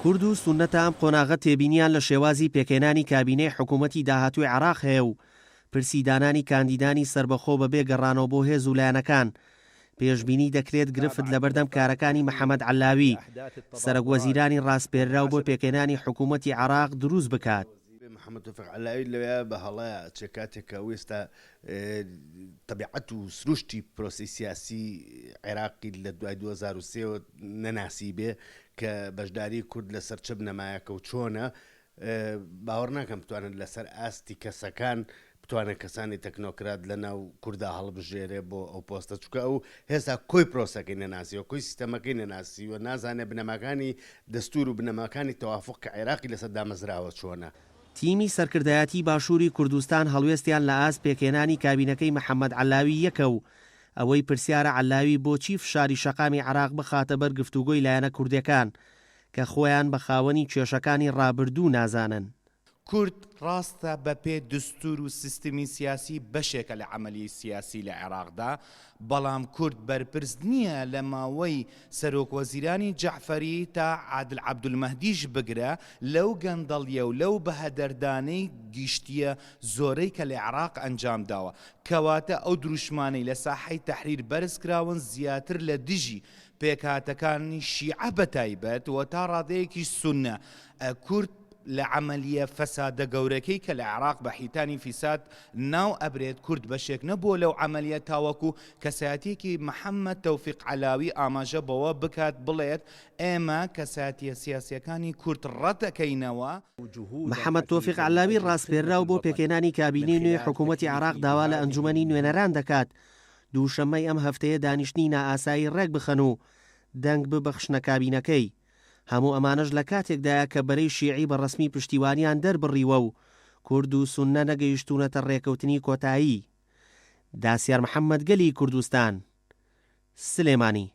کورد و سوننە تا ئەم قۆناغە تێبینیان لە شێوازی پێکهێنانی کابینەی حکوومەتی داهاتووی عێراق هەیە و پرسی دانانی کاندیدانی سەربەخۆ بەبێ گەڕانەوە بۆ هێز و لایەنەکان پێشبینی دەکرێت گرفت لەبەردەم کارەکانی محەمەد عەلاوی، سەرەکوەزیرانی ڕاسپێرراو بۆ پێکهێنانی حکوومەتی عێراق دروست بکات. محەمەد تۆفیق عەلاوی لەوێ بە هەڵەیە ئەچێ کاتێک کە ئەو ئێستا تەبیعەت و سروشتی پرۆسەی سیاسی عێراقی لە دوای 2003 وە نەناسیبێ کە بەشداری کورد لەسەر چ بنەمایەکە و چۆنە باوەڕ ناکەم بتوانن لەسەر ئاستی کەسەکان بتوانێت کەسانی تەکنۆکرات لە ناو کوردا هەڵبژێرێ بۆ ئەو پۆستە چونکە ئەو هێستا کۆی پرۆسەکەی نەناسیوە کۆی سیستەمەکەی نەناسیوە نازانێ بنەماکانی دەستور و بنەماکانی تەوافوق کە عێراقی لەسەر دامەزراوە چۆنە. تیمی سەرکردایەتی باشووری کوردستان هەڵوێستیان لە ئاست پێکهێنانی کابینەکەی محەمەد عەلاوی یەکە و ئەوەی پرسیارە عەلاوی بۆچی فشاری شەقامی عێراق بخاتە بەر گفتوگۆی لایەنە کوردێکان کە خۆیان بە خاوەنی کێشەکانی ڕابردوو نازانن. کورد ڕاستە بە پێ دستور و سیستمی سیاسی بەشێکە لە عەمەلیەی سیاسی لە عێراقدا، بەڵام کورد بەرپرس نییە لە ماوەی سەرۆک وەزیرانی جەعفەری تا عادل عەبدولمەهدیش بگرە لەو گەندەڵیە و لەو بەهەدەردانەی گشتیە زۆرەی کە لە عێراق ئەنجام داوە. کەواتە ئەو دروشمانەی لە ساحەی تەحریر بەرز کراون زیاتر لە دژی پێکهاتەکانی شیعە بە تایبەت و تا ڕادەیەکیش سوننە، کورد لە عەمەلیە فەسادە گەورەکەی کە لە عێراق بە حیتانی فیساد ناو ئەبرێت کورد بەشێک نەبووە لەو عەمەلیە تاوەکو کەسایەتیەکی محەمەد تۆفیق عەلاوی ئاماژە بەوە بکات بڵێت ئێمە کەسایەتیە سیاسیەکانی کورد ڕەتەکەینەوە. محەمەد تۆفیق عەلاوی ڕاسپێرراو بۆ پێکهێنانی کابینەی نوێی حکوومەتی عێراق داوا لە ئەنجومەنی نوێنەران دەکات دووشەممەی ئەم هەفتەیە دانیشتنی نائاسایی ڕێکبخەن و دەنگ ببەخشنە کابینەکەی. هەموو ئەمانەش لە کاتێکدایە کە بەرەی شیعی بە ڕەسمی پشتیوانیان دەربڕیوە و کورد و سوننە نەگەیشتوونەتە ڕێکەوتنی کۆتایی. داسیار محەممەد گەلی کوردستان، سلێمانی.